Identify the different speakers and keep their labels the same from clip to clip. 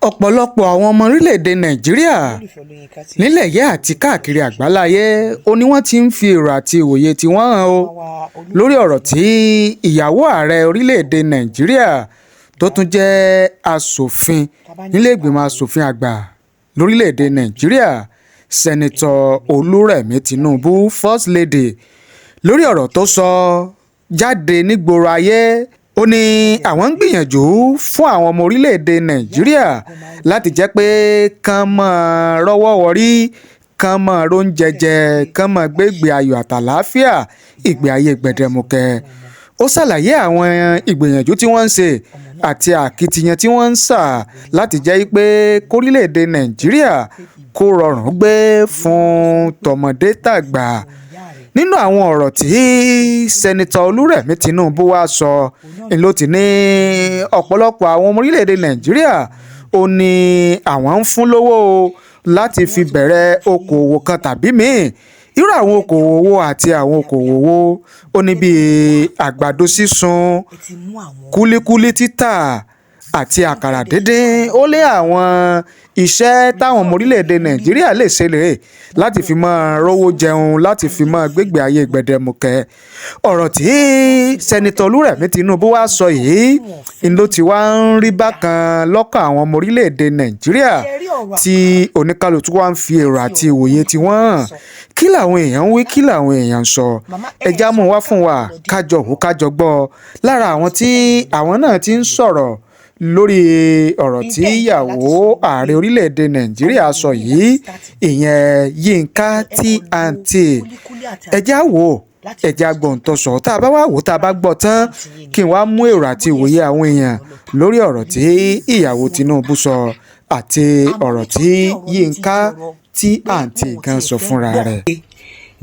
Speaker 1: Ọ̀pọ̀lọpọ̀ àwọn ọmọ orílẹ̀-èdè Nàìjíríà nílẹ̀ yìí àti káàkiri àgbáláyé ó ní wọ́n ti ń fi èrò àti ìwòye tí wọ́n hàn ó lórí ọ̀rọ̀ tí ìyàwó ààrẹ orílẹ̀-èdè Nàìjíríà tó tún jẹ́ aṣòfin nílé-ìgbìmọ̀ asòfin àgbà lórílẹ̀-èdè Nàìjíríà, Sẹ́nitọ́ Olúrẹ̀mí Tinubu, First Lady, lórí ọ̀rọ̀ tó sọ jáde nígboro ayé. Ó ní àwọn ń gbìyànjú fún àwọn ọmọ orílẹ̀-èdè Nàìjíríà láti jẹ́ pé kán máa rọ́wọ́ họrí, kán máa róúnjẹ jẹ, kán máa gbégbé ayọ̀ àtàlàáfíà, ìgbé ayé gbẹdẹmukẹ. Ó ṣàlàyé àwọn ìgbìyànjú tí wọ́n ń ṣe àti akitiyan tí wọ́n ń sà láti jẹ́ pé kórílẹ̀-èdè Nàìjíríà kó rọrùn gbé fún tọmọdé tàgbà. Nínú àwọn ọ̀rọ̀ tí Sẹ́nitọ́ Olúrẹ̀mí Tinubu wá sọ ló ti ní ọ̀pọ̀lọpọ̀ àwọn ọmọ orílẹ̀-èdè Nàìjíríà ó ní àwọn ń fún lówó láti fi bẹ̀rẹ̀ okòòwò kan tàbí míì. Irú àwọn okòòwò wo àti àwọn okòòwò wo? Ó ní bíi àgbàdo sísun, kúlíkúlí títà àti àkàrà díndín. Ó lé àwọn iṣẹ́ táwọn ọmọ orílẹ̀-èdè Nàìjíríà lè ṣe rèé láti fi máa rówó jẹun, láti fi máa gbégbé ayé gbẹdẹmukẹ. Ọ̀rọ̀ tí Sẹ́nitọ́ Olúrẹ̀mí Tinubu wá sọ yìí ń ló ti wá ń rí bákan lọ́kàn àwọn ọmọ orílẹ̀-èdè Nàìjíríà, tí oníkálukú wá ń fi èrò àti ìwòye tí wọ́n hàn. Kí làwọn èèyàn ń wí? Kí làwọn èèyàn ń sọ? Ẹja mú wá fún wa, kájọ wò, kájọ gbọ́ lára àwọn tí àwọn náà ti ń sọ̀rọ̀ lórí ọ̀rọ̀ tí ìyàwó ààrẹ orílẹ̀-èdè Nàìjíríà sọ yìí, ìyẹn Yínká T&T. Ẹjẹ́ á wò ó, ẹjẹ́ á gbọ́ ohun tó sọ. Tá a bá wá wò ó, tá a bá gbọ́ tán, kí n wá mú èrò àti ìwòye àwọn èèyàn lórí ọ̀rọ̀ tí ìyàwó Tinubu sọ àti ọ̀rọ̀ tí Yínká T&T gan sọ fúnra rẹ̀.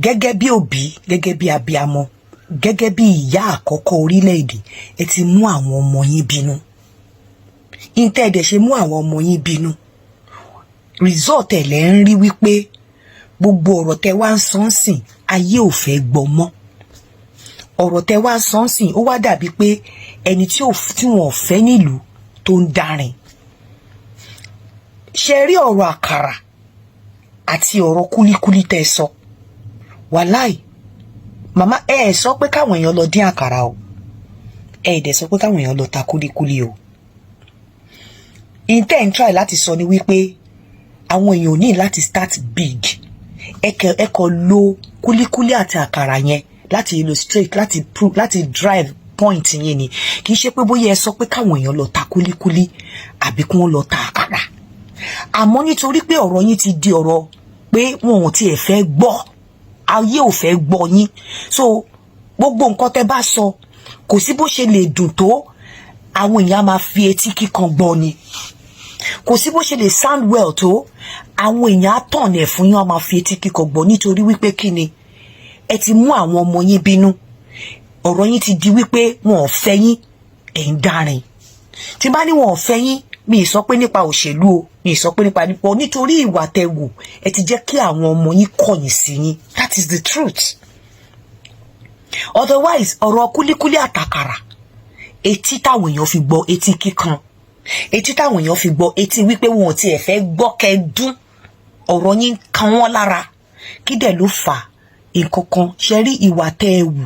Speaker 2: Gẹ́gẹ́ bí òbí, gẹ́gẹ́ bí abiamọ, gẹ́gẹ́ bí ìyá àkọ́kọ́ orílẹ̀-èdè, ẹ ti mú àwọn ọmọ yín bínú. Ìtẹ́ ẹ̀dẹ̀ ṣe mú àwọn ọmọ yín bínú, result ẹ̀ lẹ́ ń rí wípé gbogbo ọ̀rọ̀ tẹ wá ń sọ ń sìn, ayé ò fẹ́ gbọ́ mọ́. Ọ̀rọ̀ tẹ wá ń sọ ń sìn, ó wá dàbí pé ẹni tí wọn ò fẹ́ nílùú tó ń darin. Ṣe rí ọ̀rọ̀ àkàrà àti ọ̀rọ̀ kúlíkúlí tẹ́ sọ, wàláì màmá, ẹ ẹ sọ pé káwọn èèyàn lọ dín àkàrà o, ẹ ẹ dẹ̀ sọ pé káwọn èèyàn lọ ta kúlíkúlí o. Intẹ́ ń try láti sọ ni wípé àwọn èèyàn ò ní láti start big. Ẹ kọ lo kúlíkúlí àti àkàrà yẹn láti illustrate, láti prove, láti drive point yín ni. Kì í ṣe pé bóyá ẹ sọ pé káwọn èèyàn lọ ta kúlíkúlí àbí kí wọ́n lọ ta àkàrà. Àmọ́ nítorí pé ọ̀rọ̀ yín ti di ọ̀rọ̀ pé wọn ò tiẹ̀ fẹ́ gbọ́, ayé ò fẹ́ gbọ́ yín, so gbogbo nǹkan tẹ́ bá sọ, kò sí bó ṣe lè dùn tó, àwọn èèyàn á máa fi etí kíkan gbọ́ ni. Kò sí bó ṣe lè sound well tó, àwọn èèyàn á tàn ẹ̀ fún yín, á máa fi etí kíkan gbọ́. Nítorí wípé kí ni? Ẹ ti mú àwọn ọmọ yín bínú. Ọ̀rọ̀ yín ti di wípé wọn ò fẹ́ yín, ẹ̀ ń dárin. Tí bá ní wọn ò fẹ́ yín, mi ì sọ pé nípa òṣèlú o, mi ì sọ pé nípa nítorí ìwà tẹ́ wù, ẹ ti jẹ́ kí àwọn ọmọ yín kọ̀yìn sí yín. That is the truth. Otherwise, ọ̀rọ̀ kúlíkúlí àtàkàrà, etí táwọn èèyàn fi gbọ́, etí kíkan, etí táwọn èèyàn fi gbọ́, etí wípé wọn ò tiẹ̀ fẹ́ gbọ́ kẹ́ dún, ọ̀rọ̀ yín kan wọ́n lára. Kí dẹ̀ ló fà nǹkan kan? Ṣe rí ìwà tẹ́ ẹ wù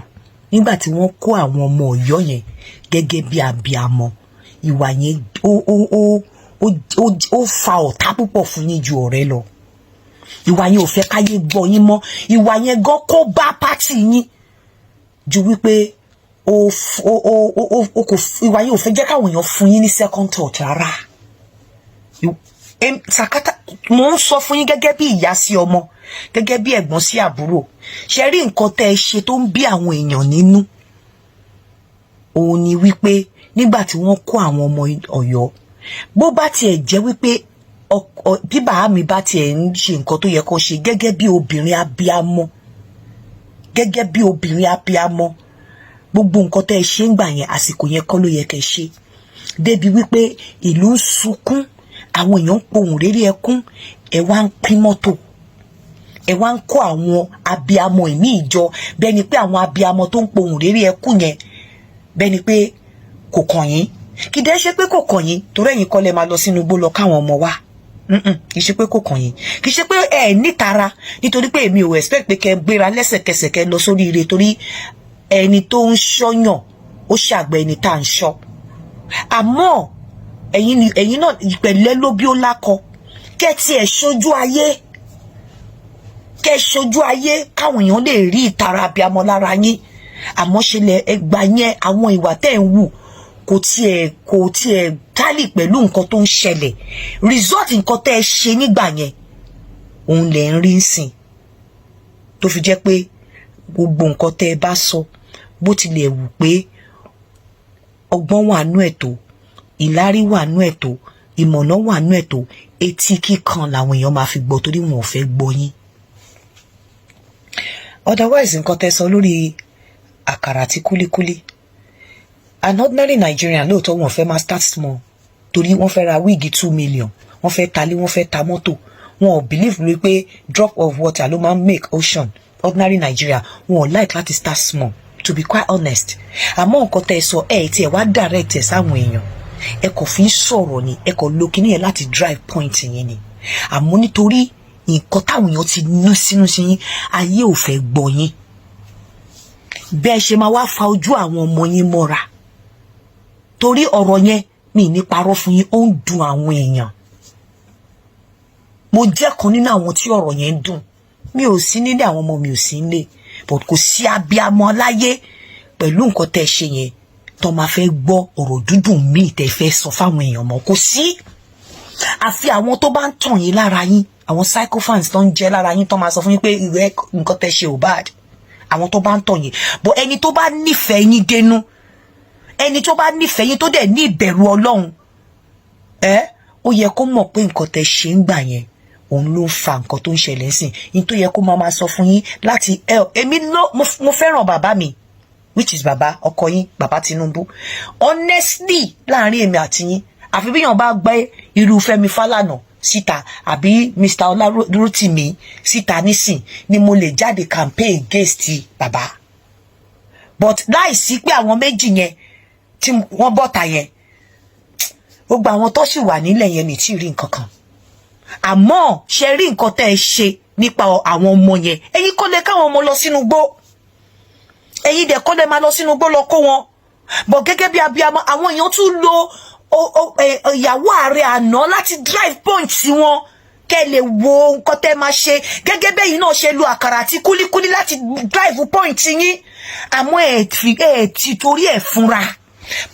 Speaker 2: nígbà tí wọ́n kó àwọn ọmọ Ọ̀yọ́ yẹn, gẹ́gẹ́ bí abiamọ, ìwà yẹn ó fa ọ̀tá púpọ̀ fún yín ju ọ̀rẹ́ lọ. Ìwà yẹn ò fẹ́ káyé gbọ́ yín mọ́. Ìwà yẹn gan kó bá party yín ju wípé ó ó ó ó ó kò. Ìwà yẹn ò fẹ́ jẹ́ káwọn èèyàn fún yín ní second thought rárá. Sàkátà, mò ń sọ fún yín gẹ́gẹ́ bí ìyá sí ọmọ, gẹ́gẹ́ bí ẹ̀gbọ́n sí àbúrò. Ṣe rí nǹkan tẹ́ ẹ ṣe tó ń bí àwọn èèyàn nínú, òun ni wípé nígbà tí wọ́n kó àwọn ọmọ Ọ̀yọ́, bó bá tiẹ̀ jẹ́ wípé bí bàá mi bá tiẹ̀ ń ṣe nǹkan tó yẹ kó ṣe gẹ́gẹ́ bí obìnrin abiyamọ, gẹ́gẹ́ bí obìnrin abiyamọ, gbogbo nǹkan tẹ́ ẹ ṣe ń gbà yẹn, àsìkò yẹn kọ́ ló yẹ kẹ́ ṣe. Débi wípé ìlú ń sunkún, àwọn èèyàn ń pohùn réré ẹkún, ẹ wá ń pín mọ́tò, ẹ wá ń kó àwọn abiyamọ ìmí ìjọ, bẹ́ẹ̀ ni pé àwọn abiyamọ tó ń pohùn réré ẹkún yẹn, bẹ́ẹ̀ ni pé kò kàn yín. Kì í dẹ́ ṣe pé kò kàn yín, torí ẹ̀yin kọ́ lẹ máa lọ sínú igbó lọ káwọn ọmọ wa. Kì í ṣe pé kò kàn yín, kì í ṣe pé ẹ nítara, nítorí pé èmi ò expect pé kẹ́ gbéra lẹ́sẹ̀kẹsẹ̀ kẹ́ lọ sórí ire, torí ẹni tó ń ṣọ́yàn ó ṣàgbẹ́ ẹni tá à ń ṣọ́. Àmọ́ ẹ̀yin ni ẹ̀yin náà ìpẹ̀lẹ́ ló bí ó lákọ, kẹ́ tiẹ̀ ṣojú ayé, kẹ́ ṣojú ayé káwọn èèyàn lè rí ìtara abiyamọ lára yín. Àmọ́ ṣe lẹ ẹgbà yẹn, àwọn ìwà tẹ́ ń wù kò tiẹ̀ tally pẹ̀lú nǹkan tó ń ṣẹlẹ̀. Result nǹkan tẹ́ ẹ ṣe nígbà yẹn, òun lẹ̀ ń rí sìn, tó fi jẹ́ pé gbogbo nǹkan tẹ́ ẹ bá sọ, bó tilẹ̀ wù pé ọgbọ́n wà nú ẹ̀ tó, ìlárí wà nú ẹ̀ tó, ìmọ̀nà wà nú ẹ̀ tó, etí kíkan làwọn èèyàn máa fi gbọ́, torí wọn ò fẹ́ gbọ́ yín. Otherwise, nǹkan tẹ́ sọ lórí àkàrà àti kúlíkúlí, an ordinary Nigerian, lóòótọ́ wọn fẹ́ máa start small, torí wọ́n fẹ́ ra wig 2 million, wọ́n fẹ́ talé, wọ́n fẹ́ ta mọ́tò. Wọn ò believe wípé drop of water ló máa ń make ocean. Ordinary Nigeria, wọn ò like láti start small, to be quite honest. Àmọ́ nǹkan tẹ́ ẹ sọ, ẹ tí ẹ wá direct ẹ sáwọn èèyàn, ẹ kò fi ń sọ̀rọ̀ ni, ẹ kò lo kíní yẹn láti drive point yẹn ni. Àmọ́ nítorí nǹkan táwọn èèyàn ti ná sínú sí yín, ayé ò fẹ́ gbọ́ yín. Bẹ́ẹ̀ ṣe máa wá fa ojú àwọn ọmọ yín mọ́ra, torí ọ̀rọ̀ yẹn, mi ní parọ́ fún yín, ó ń dùn àwọn èèyàn. Mo jẹ́ kan nínú àwọn tí ọ̀rọ̀ yẹn ń dùn. Mi ò sí nílé, àwọn ọmọ mi ò sí nílé, but kò sí abiamọ láyé pẹ̀lú nǹkan tẹ́ ṣe yẹn tó máa fẹ́ gbọ́ ọ̀rọ̀ dúdùn míì tẹ́ fẹ́ sọ fáwọn èèyàn mọ́. Kò sí, àfi àwọn tó bá ń tàn yín lára yín, àwọn sycophants tó ń jẹ lára yín, tó máa sọ fún yín pé ìwé nǹkan tẹ́ ṣe ò bad, àwọn tó bá ń tàn yín. But ẹni tó bá nífẹ̀ẹ́ yín dénú, ẹni tó bá nífẹ̀ẹ́ yín, tó dẹ̀ ní ìbẹ̀rù Ọlọ́run, ẹ ó yẹ kó mọ̀ pé nǹkan tẹ́ ṣe ń gbà yẹn, òun ló ń fa nǹkan tó ń ṣẹlẹ̀ ń sìn yín, tó yẹ kó máa máa sọ fún yín láti ẹ. Èmi ló mo fẹ́ràn bàbá mi, which is bàbá ọkọ yín, bàbá Tinubu. Honestly, láàrin èmi àti yín, àfi bí yàn bá gbé irú Fẹ́mi Fálànà síta àbí Mr Ọlárótìmí síta nísìn ni mo lè jáde campaign against bàbá. But láìsí pé àwọn méjì yẹn tí wọ́n bọ́ta yẹn, gbogbo àwọn tó sì wà nílẹ̀ yẹn ní tí rí nǹkan kan. Àmọ́ ṣe rí nǹkan tẹ́ ẹ ṣe nípa àwọn ọmọ yẹn, ẹ̀yin kọ́ lẹ káwọn ọmọ lọ sínú igbó, ẹ̀yin dẹ̀ kọ́ lẹ máa lọ sínú igbó lọ kó wọn bọ̀. Gẹ́gẹ́ bí abiyamọ, àwọn èèyàn tún lo ìyàwó ààrẹ àná láti drive point sí wọn, kẹ́ lè wo nǹkan tẹ́ máa ṣe, gẹ́gẹ́ bẹ́yìn náà ṣe lo àkàrà àti kúlíkúlí láti drive point yín. Àmọ́ ẹ̀ ti torí ẹ̀ fúnra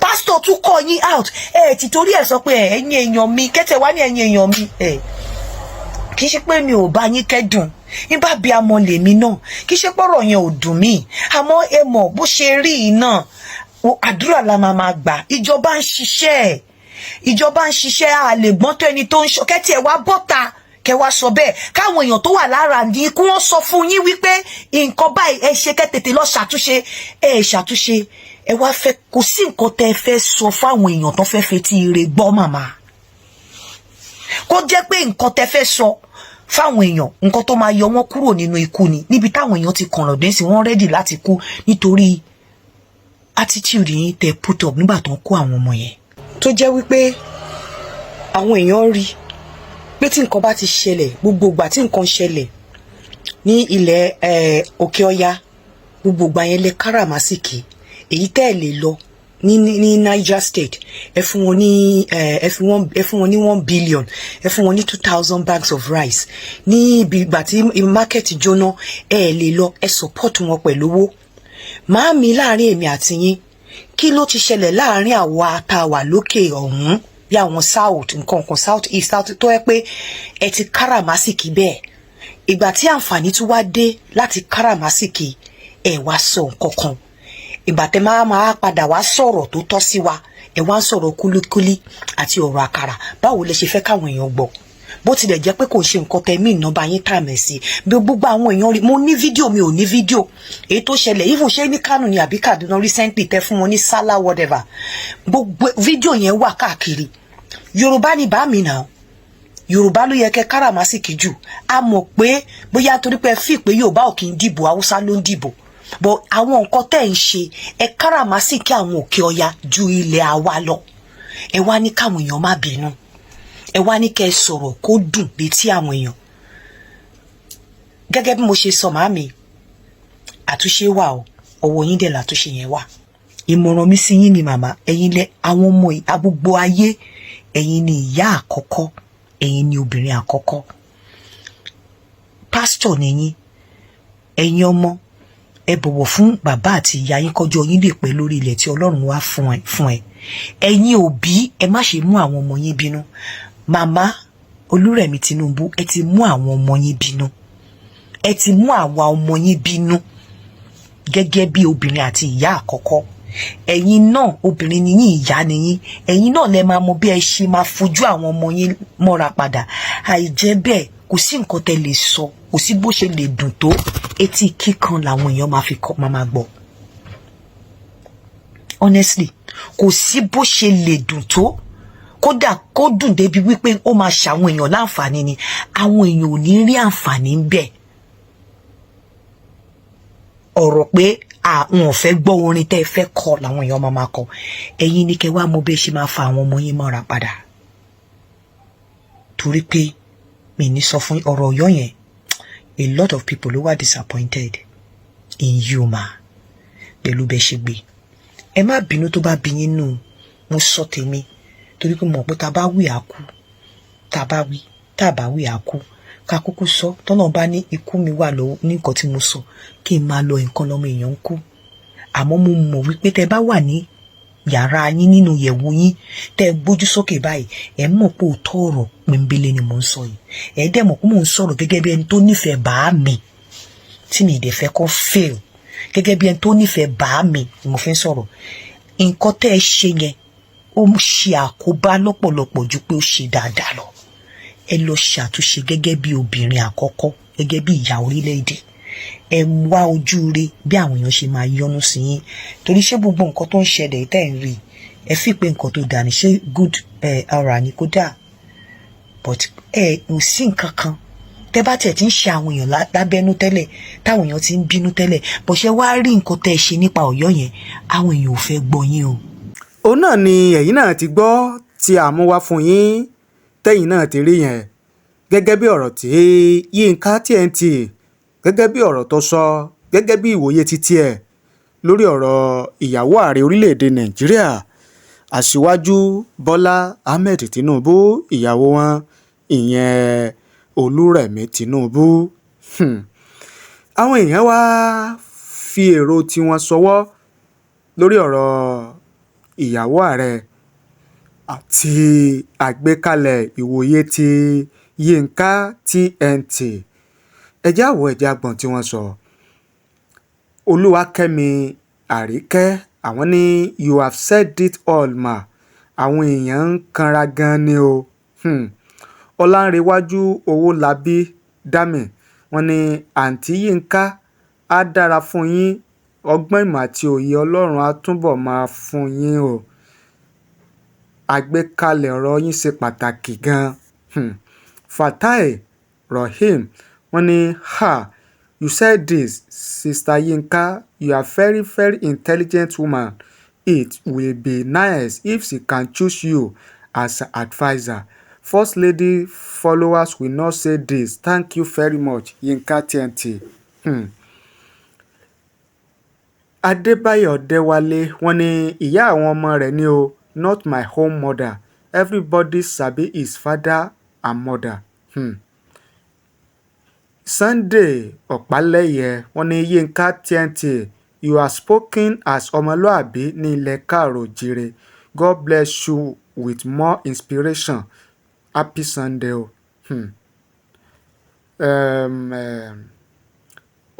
Speaker 2: pásítọ̀ tún call yín out. Ẹ̀ ti torí ẹ̀ sọ pé ẹ̀yin èèyàn mi kẹ́tẹ̀ wá ní ẹ̀yin èèyàn mi, ẹ̀ kì í ṣe pé mi ò bá yín kẹ́dùn nígbà bí amọ̀ lèmi náà, kì í ṣe pọ̀rọ̀ yẹn ò dùn mí. Àmọ́ ẹ mọ̀ bó ṣe rí i náà, àdúrà la máa máa gbà. Ìjọba ń ṣiṣẹ́, ìjọba ń ṣiṣẹ́. A lè gbọ́n tó ẹni tó ń ṣọ kẹ́tì ẹ̀ wá bọ́ta, kẹ́ wá sọ bẹ́ẹ̀, káwọn èèyàn tó wà lára ní kí wọ́n sọ fún yín wípé nǹkan báyìí ẹ ṣe, kẹ́ tètè lọ ṣàtúnṣe. Ẹ ṣàtúnṣe, ẹ wá fẹ́ kò sí nǹkan tẹ́ ẹ fẹ́ sọ fáwọn èèyàn tó fẹ́ fetí ire gbọ́. Màmá, kó jẹ́ pé nǹkan tẹ́ fẹ́ sọ fáwọn èèyàn, nǹkan tó máa yọ wọ́n kúrò nínú ikú ni. Níbi táwọn èèyàn ti kànràn dé sí, wọ́n ready láti kú nítorí attitude yín tẹ́ put up nígbà tó ń kó àwọn ọmọ yẹn. Tó jẹ́ wípé àwọn èèyàn rí pé tí nǹkan bá ti ṣẹlẹ̀, gbogbo ìgbà tí nǹkan ṣẹlẹ̀ ní ilẹ̀ òkè ọya, gbogbo ìgbà yẹn lẹ káràmásìkì èyí tẹ́ ẹ̀ lè lọ ní Niger State, ẹ fún wọn ní ẹ fún wọn ní 1 billion, ẹ fún wọn ní 2,000 bags of rice. Ní ibi ìgbà tí market jóná, ẹ lè lọ, ẹ support wọn pẹ̀lú owó. Màámi, láàrin èmi àti yín, kí ló ti ṣẹlẹ̀ láàrin àwa tá a wà lókè ọ̀hún, bí àwọn south nǹkan kan, south east, south, tó yẹ pé ẹ ti káràmásìkì bẹ́ẹ̀? Ìgbà tí àǹfààní tún wá dé láti káràmásìkì, ẹ wá sọ nǹkan kan. Ìgbà tẹ máa máa padà wá sọ̀rọ̀ tó tọ́ sí wa, ẹ wá ń sọ̀rọ̀ kúlíkúlí àti ọ̀rọ̀ àkàrà. Báwo lẹ ṣe fẹ́ káwọn èèyàn gbọ́, bó tilẹ̀ jẹ́ pé kò ṣe nǹkan tẹ mí ìnába yín tàmẹ̀ sí bí gbogbo àwọn èèyàn rí? Mo ní fídíò, mi ò ní fídíò èyí tó ṣẹlẹ̀, even ṣé ní Kánò ni àbí Kaduna recently, tẹ fún wọn ní sálá, whatever, gbogbo fídíò yẹn wà káàkiri. Yorùbá ni bá mi nà, Yorùbá ló yẹ kẹ́ káràmásìkì jù. A mọ̀ pé bóyá torí pé fi pé Yorùbá ò kì í dìbò, Haúsá ló ń dìbò, but àwọn nǹkan tẹ́ ń ṣe, ẹ káràmásìkì àwọn òkè ọya ju ilẹ̀ àwa lọ. Ẹ wá ní káwọn èèyàn má bínú, ẹ wá ní kẹ́ ẹ sọ̀rọ̀ kó dùn létí àwọn èèyàn. Gẹ́gẹ́ bí mo ṣe sọ, màámi, àtúnṣe wà o, ọwọ́ yín dẹ̀ làtúnṣe yẹn wà. Ìmọ̀ràn mi sí yín ni, màmá, ẹ̀yin lẹ àwọn ọmọ gbogbo ayé, ẹ̀yin ni ìyá àkọ́kọ́, ẹ̀yin ni obìnrin àkọ́kọ́, pásítọ̀ ni yín. Ẹ̀yin ọmọ, ẹ bọ̀wọ̀ fún bàbá àti ìyá yín kọjọ́ yín lè pẹ́ lórí ilẹ̀ tí Ọlọ́run wá fún ẹ. Ẹ̀yin òbí, ẹ má ṣe mú àwọn ọmọ yín bínú. Màmá Olúrẹ̀mí Tinubu, ẹ ti mú àwọn ọmọ yín bínú, ẹ ti mú àwa ọmọ yín bínú. Gẹ́gẹ́ bí obìnrin àti ìyá àkọ́kọ́, ẹ̀yin náà, obìnrin ni yín, ìyá ni yín, ẹ̀yin náà lẹ máa mọ bí ẹ ṣe máa fojú àwọn ọmọ yín mọ́ra padà. Àìjẹ́ bẹ́ẹ̀, kò sí nǹkan tẹ́ lè sọ, kò sí bó ṣe lè dùn tó, etí kíkan làwọn èèyàn máa fi kọ́ máa gbọ́. Honestly, kò sí bó ṣe lè dùn tó, kódà kó dùn débi wípé ó máa ṣàwọn èèyàn láǹfààní ni, àwọn èèyàn ò ní rí àǹfààní ń bẹ̀. Ọ̀rọ̀ pé àwọn ò fẹ́ gbọ́ orin tẹ́ ẹ fẹ́ kọ làwọn èèyàn máa kọ. Ẹ̀yin ni kẹ́ wá mọ bí ẹ ṣe máa fa àwọn ọmọ yín mọ́ra padà, torí pé mi ní sọ fún ọ̀rọ̀ Ọ̀yọ́ yẹn, a lot of people ló wà disappointed in you, ma, pẹ̀lú bẹ́ẹ̀ ṣe gbé. Ẹ má bínú tó bá bí yín nù. Mo sọ tèmi torí pé mo mọ̀ pé tá a bá wí àkú, tá a bá wí, tá a bá wí àkú, ká kúkú sọ. Tọ́nà bá ní ikú mi wà lọ́wọ́ ní nǹkan tí mo sọ, kí n máa lọ, nǹkan lọ́mọ èèyàn ń kú. Àmọ́ mo mọ̀ wípé tẹ bá wà ní yàrá yín, nínú yẹ̀wù yín, tẹ́ gbójú sókè báyìí, ẹ mọ̀ pé òótọ́ ọ̀rọ̀ pínbélé ni mò ń sọ yìí. Ẹ dẹ̀ mọ̀ pé mò ń sọ̀rọ̀ gẹ́gẹ́ bí ẹni tó nífẹ̀ẹ́ bàá mi, tí mi ì dẹ̀ fẹ́ kó fail. Gẹ́gẹ́ bí ẹni tó nífẹ̀ẹ́ bàá mi ni mo fi ń sọ̀rọ̀. Nǹkan tẹ́ ẹ ṣe yẹn, ó ṣe àkóbá lọ́pọ̀lọpọ̀ ju pé ó ṣe dáadáa lọ. Ẹ lọ ṣàtúnṣe gẹ́gẹ́ bí obìnrin àkọ́kọ́, gẹ́gẹ́ bí ìyá orílẹ̀-èdè. Ẹ wá ojú re bí àwọn èèyàn ṣe máa yọ́nú sí yín, torí ṣé gbogbo nǹkan tó ń ṣẹlẹ̀ tẹ́ ń rí, ẹ fi pé nǹkan tó dáa ni? Ṣé good ara ni kó dáa? But ẹ ò sí nǹkan kan tẹ́ bá tiẹ̀ ti ń ṣe àwọn èèyàn lábẹ́nú tẹ́lẹ̀, táwọn èèyàn ti ń bínú tẹ́lẹ̀ bó ṣe wá rí nǹkan tẹ́ ẹ ṣe nípa Ọ̀yọ́ yẹn, àwọn èèyàn ò fẹ́ gbọ́ yín o.
Speaker 1: Òun náà ni ẹ̀yin náà ti gbọ́ tí a mú wá fún yín, tẹ́yìn náà ti rí yẹn, gẹ́gẹ́ bí ọ̀rọ̀ tí Yínká TNT, gẹ́gẹ́ bí ọ̀rọ̀ tó sọ, gẹ́gẹ́ bí ìwòye títí ẹ̀ lórí ọ̀rọ̀ ìyàwó ààrẹ orílẹ̀‐èdè Nàìjíríà, Aṣíwájú Bọ́lá Ahmed Tinubu, ìyàwó wọn, ìyẹn Olúrẹ̀mí Tinubu. Àwọn èèyàn wá fi èrò tiwọn ṣọwọ́ lórí ọ̀rọ̀ ìyàwó ààrẹ àti àgbékalẹ̀ ìwòye ti Yínká TNT. Ẹ jẹ́ àwọ̀ ẹ̀jẹ̀ àgbọ̀n tí wọ́n sọ. Olúwakẹ́mi Àríkẹ́, àwọn ní, "You have said it all, ma. Àwọn èèyàn ń kanra gan-an ni o." Ọlánrewájú Owólabí Dami, wọ́n ní, "Àǹtí Yinka, á dára fún yín. Ọgbọ́n, ìmọ̀ àti òye Ọlọ́run á túbọ̀ máa fún yín o. Àgbékalẹ̀ ọ̀rọ̀ yín ṣe pàtàkì gan-an." Fatai Rohim, wọ́n ní, "Ha, you said this, Sister Yinka. You are very, very intelligent woman. It will be nice if she can choose you as her adviser. First Lady followers will not say this. Thank you very much, Yinka TNT." Adébáyọ̀ Déwálé, wọ́n ní, "Ìyá àwọn ọmọ rẹ̀ ni o, not my own mother. Everybody sabi his father and mother." Sunday Ọ̀pálẹ̀yẹ, wọ́n ní, "Yinka TNT, you are spoken as ọmọlúàbí ní ilẹ̀ káàárọ̀-oòjíire. God bless you with more inspiration. Happy Sunday o."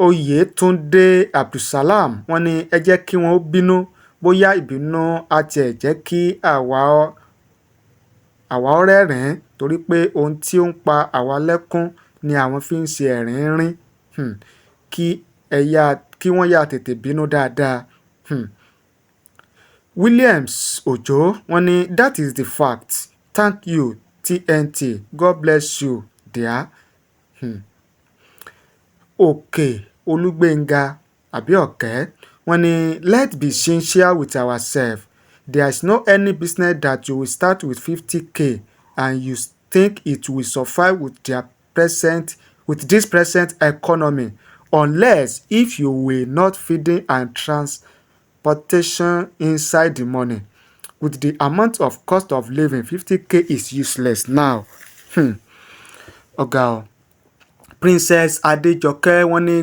Speaker 1: Oyètúndé Abdulsalam, wọ́n ní, "Ẹ jẹ́ kí wọ́n bínú, bóyá ìbínú á tiẹ̀ jẹ́ kí àwa ó rẹ́rìn-ín, torí pé ohun tí ó ń pa àwa lẹ́kún ni àwọn fi ń ṣe ẹ̀rín rín. Kí wọ́n yáa tètè bínú dáadáa." Williams Ojo, wọ́n ní, "That is the fact. Thank you, TNT. God bless you, dear." Òkè Olúgbénga àbí ọ̀kẹ́, wọ́n ní, "Let's be sincere with ourselves. There is no any business that you will start with 50K and you think it will survive with this present economy, unless if you will not feeding and transportation inside the money. With the amount of cost of living, 50K is useless now. Ọ̀gá o. Princess Adejoke, wọ́n ní,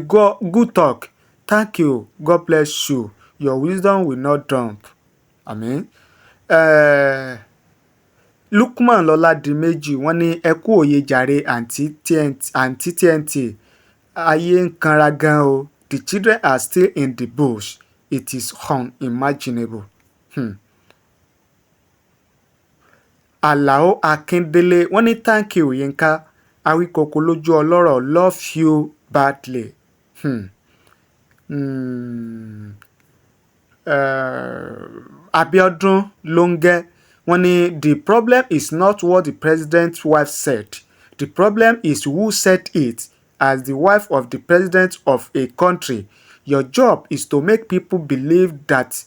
Speaker 1: "Good talk, thank you, God bless you, your wisdom will not dump." Àmín. Lukman Lọ́ládìméjì, wọ́n ní, "Ẹ kú òye jàre, àǹtí TNT. Ayé ń kanra gan o. The children are still in the bush. It is unimaginable." Àlàó Akíndélé, wọ́n ní, "Thank you, Yinka Awíkoko lójú ọlọ́rọ̀, love you badly." Abiodun Lóńgẹ́, wọ́n ní, "The problem is not what the president's wife said. The problem is who said it. As the wife of the president of a country, your job is to make people believe that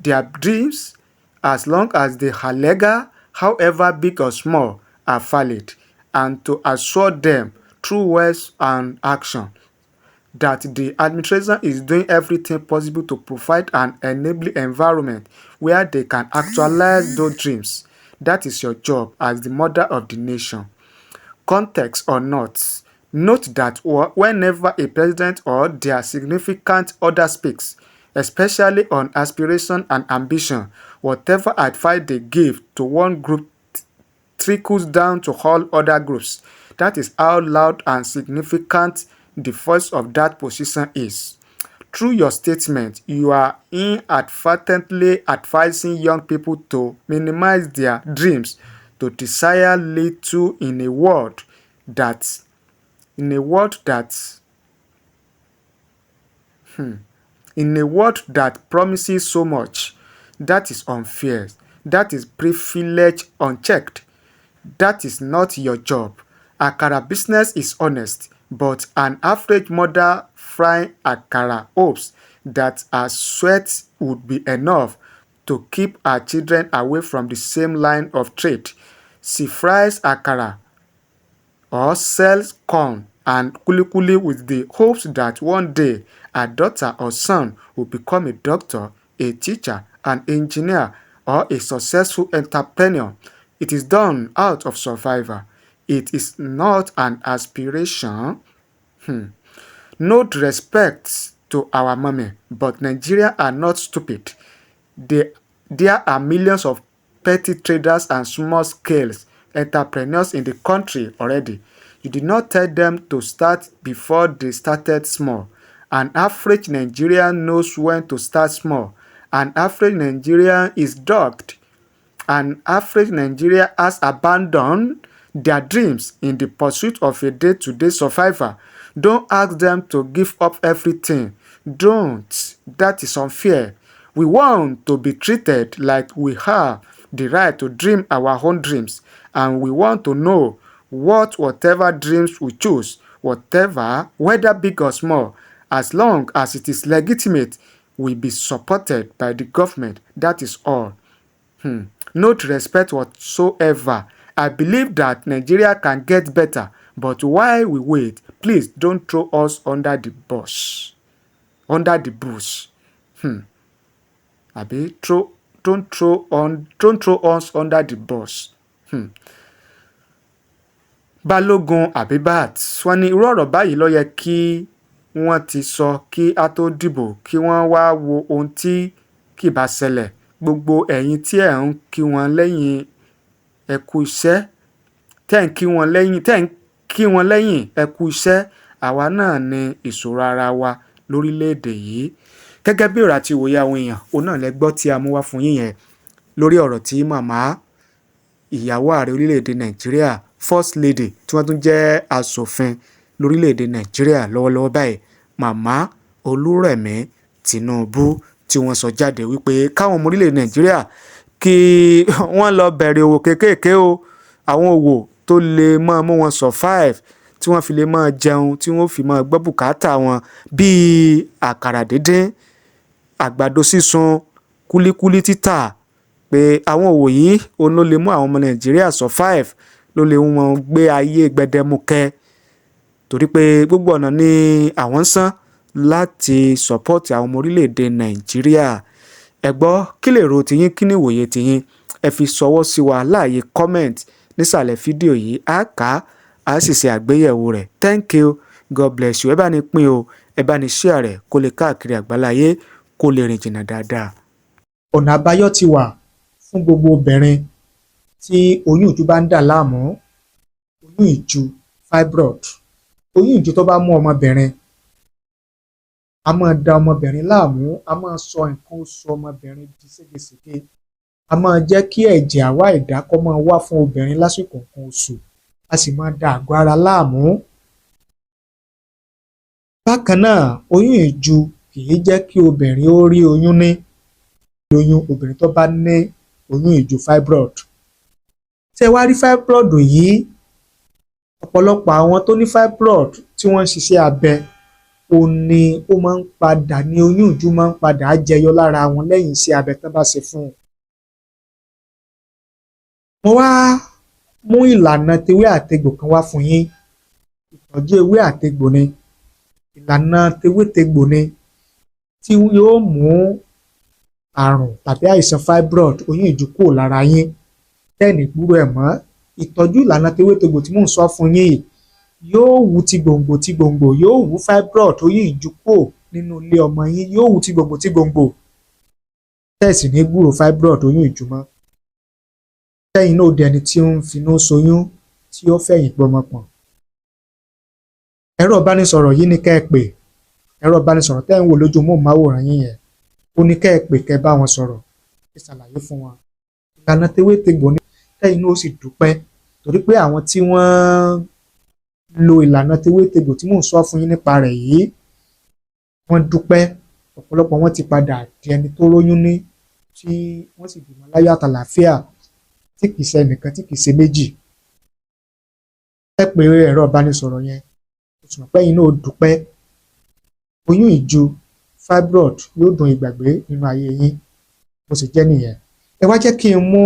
Speaker 1: their dreams, as long as they are legal, however big or small, are valid, and to assure them through words and action that the administration is doing everything possible to provide an enabling environment where they can actualize those dreams. That is your job as the mother of the nation. Context or not, note that whenever a president or their significant other speaks, especially on aspiration and ambition, whatever advice they give to one group trickles down to all other groups. That is how loud and significant the voice of that position is. Through your statement, you are inadvertently advising young people to minimize their dreams, to desire little in a world that promises so much. That is unfair. That is privilege unchecked. That is not your job. Akara business is honest, but an average mother frying akara hopes that her sweat would be enough to keep her children away from the same line of trade. She fries akara or sells corn and kulikuli with the hopes that one day her daughter or son will become a doctor, a teacher, an engineer, or a successful entrepreneur. It is done out of survival. It is not an aspiration. No respect to our mommy, but Nigeria are not stupid. There are millions of petty traders and small-scale entrepreneurs in the country already. You did not tell them to start before they started small. An average Nigerian knows when to start small. An average Nigerian is dogged. An average Nigerian has abandoned their dreams in the pursuit of a day-to-day survival. Don't ask them to give up everything. Don't. That is unfair. We want to be treated like we have the right to dream our own dreams, and we want to know whatever dreams we choose, whatever, whether big or small, as long as it is legitimate, will be supported by the government. That is all. No respect whatsoever. I believe that Nigeria can get better, but while we wait, please don't throw us under the bus. Under the bus. Àbí throw don't throw on don't throw us under the bus. Balógun Abibat, wọ́n ní, "Irú ọ̀rọ̀ báyìí ló yẹ kí wọ́n ti sọ kí á tó dìbò, kí wọ́n wáá wo ohun tí kì bá ṣẹlẹ̀. Gbogbo ẹ̀yin tí ẹ̀ ń kí wọn lẹ́yìn, ẹ kú iṣẹ́. Tẹ́ ń kí wọn lẹ́yìn, tẹ́ ń kí wọn lẹ́yìn, ẹ kú iṣẹ́. Àwa náà ní ìṣòro ara wa lórílẹ̀‐èdè yìí." Gẹ́gẹ́ bí ọ̀rọ̀ àti ìwòye àwọn èèyàn, òun náà lẹ gbọ́ tí a mú wá fún yín yẹn lórí ọ̀rọ̀ tí màmá ìyàwó ààrẹ orílẹ̀‐èdè Nàìjíríà, First Lady, tí wọ́n tún jẹ́ aṣòfin lórílẹ̀‐èdè Nàìjíríà lọ́wọ́lọ́wọ́ báyìí, Màmá Olúrẹ̀mí Tinubu, tí wọ́n sọ jáde wípé káwọn ọmọ orílẹ̀‐èdè Nàìjíríà kí wọ́n lọ bẹ̀rẹ̀ òwò kéékèèké o, àwọn òwò tó lè máa mú wọn survive, tí wọ́n fi lè máa jẹun, tí wọ́n fi máa gbọ́ bùkátà wọn, bíi àkàrà díndín, àgbàdo sísun, kúlíkúlí títà. Pé àwọn òwò yìí òun ló lè mú àwọn ọmọ Nàìjíríà survive, ló lè mú wọn gbé ayé gbẹdẹmukẹ, torí pé gbogbo ọ̀nà ni àwọn ń sán láti support àwọn ọmọ orílẹ̀-èdè Nàìjíríà. Ẹ gbọ́, kí lè ro tiyín? Kí ni ìwòye tiyín? Ẹ fi ṣọwọ́ sí wa láàyè comment nísàlẹ̀ fídíò yìí. Á kà á, á sì ṣe àgbéyẹ̀wò rẹ̀. Thank you, God bless you. Ẹ bá ní pín o, ẹ bá ní share rẹ̀ kó lè káàkiri àgbáláyé, kó lè rìn jìnnà dáadáa. Ọ̀nà àbáyọ ti wà fún gbogbo obìnrin tí oyún ìju bá ń dà láàmú. Oyún ìju, fibroid, oyún ìju tó bá mú ọmọbìnrin, a máa da ọmọbìnrin láàmú, a máa sọ nǹkan oṣù ọmọbìnrin di ségesège, a máa jẹ́ kí ẹ̀jẹ̀ àwá ìdá kó máa wá fún obìnrin lásìkò nǹkan oṣù, a sì máa da àgọ́ ara láàmú. Bákan náà, oyún ìju kì í jẹ́ kí obìnrin ó rí oyún ní lóyún. Obìnrin tó bá ní oyún ìju, fibroid, ṣé wá rí fibroid yìí, ọ̀pọ̀lọpọ̀ àwọn tó ní fibroid tí wọ́n ń ṣiṣẹ́ abẹ, ó ní ó máa ń padà ní oyún ìju máa ń padà jẹyọ lára wọn lẹ́yìn iṣẹ́ abẹ tán bá ṣe fún un. Mo wá mú ìlànà tewé àtegbò kan wá fún yín. Ìtọ́jú ewé àtegbò ni, ìlànà tewétegbò ni, tí yóò mú àrùn tàbí àìsàn fibroid, oyún ìju kúrò lára yín, tẹ́ẹ̀ ní gbúrò ẹ̀ mọ́. Ìtọ́jú ìlànà tewétegbò tí mò ń sọ fún yín yìí yóò wú ti gbòǹgbò ti gbòǹgbò, yóò wú fibroid, oyún ìju kúrò nínú ilé ọmọ yín, yóò wú ti gbòǹgbò ti gbòǹgbò, tẹ́ẹ̀ sì ní gbúrò fibroid, oyún ìju mọ́, tẹ́yìn náà ó di ẹni tí ó ń finú ṣoyún, tí ó fẹ̀yìn gbọ́mọ pọ̀n. Ẹ̀rọ ìbánisọ̀rọ̀ yìí ni kẹ́ ẹ pè. Ẹ̀rọ ìbánisọ̀rọ̀ tẹ́ ẹ̀ ń wò lójú móhùnmáwòrán yín yẹn, ó ní kẹ́ ẹ pè, kẹ́ ẹ bá wọn sọ̀rọ̀, ẹ ṣàlàyé fún wọn ìlànà tewétegbò ní, tẹ́yìn náà ó sì dúpẹ́, torí pé àwọn tí wọ́n lo ìlànà tewétegbò tí mò ń sọ fún yín nípa rẹ̀ yìí, wọ́n dúpẹ́. Ọ̀pọ̀lọpọ̀ wọn ti padà di ẹni tó róyún ní, tí wọ́n sì bímọ láyọ̀ àtàlàáfíà, tí kìí ṣe ẹnìkan, tí kìí ṣe méjì. Ẹ pè ẹ̀rọ ìbánisọ̀rọ̀ yẹn, oṣù mọ̀pẹ́ yìí náà ó dúpẹ́. Oyún ìju, fibroid, yóò dùn ìgbàgbé nínú ayé yín. Bó ṣe jẹ́ nìyẹn. Ẹ wá jẹ́ kí n mú